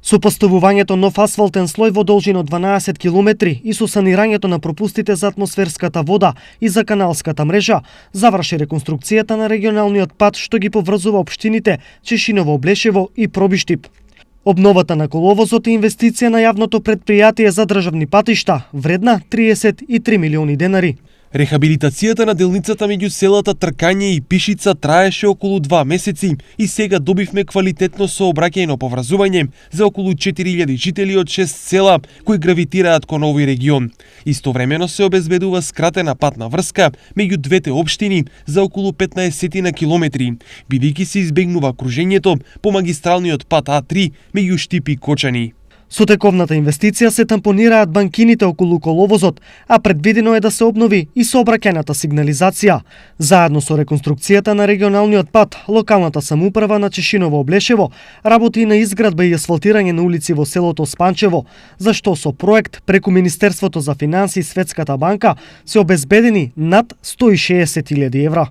Со поставувањето нов асфалтен слој во должина од 12 километри и со санирањето на пропустите за атмосферската вода и за каналската мрежа, заврши реконструкцијата на регионалниот пат што ги поврзува општините Чешиново, Блешево и Пробиштип. Обновата на коловозот е инвестиција на јавното претпријатие за државни патишта, вредна 33 милиони денари. Рехабилитацијата на делницата меѓу селата Тркање и Пишица траеше околу 2 месеци и сега добивме квалитетно сообраќајно поврзување за околу 4000 жители од 6 села кои гравитираат кон овој регион. Истовремено се обезбедува скратена патна врска меѓу двете општини за околу 15 на километри, бидејќи се избегнува кружењето по магистралниот пат А3 меѓу Штип и Кочани. Со тековната инвестиција се тампонираат банкините околу коловозот, а предвидено е да се обнови и сообраќајната сигнализација. Заедно со реконструкцијата на регионалниот пат, локалната самоуправа на Чешиново, Блешево работи на изградба и асфалтирање на улици во селото Спанчево, за што со проект преку Министерството за финансии и Светската банка се обезбедени над 160.000 евра.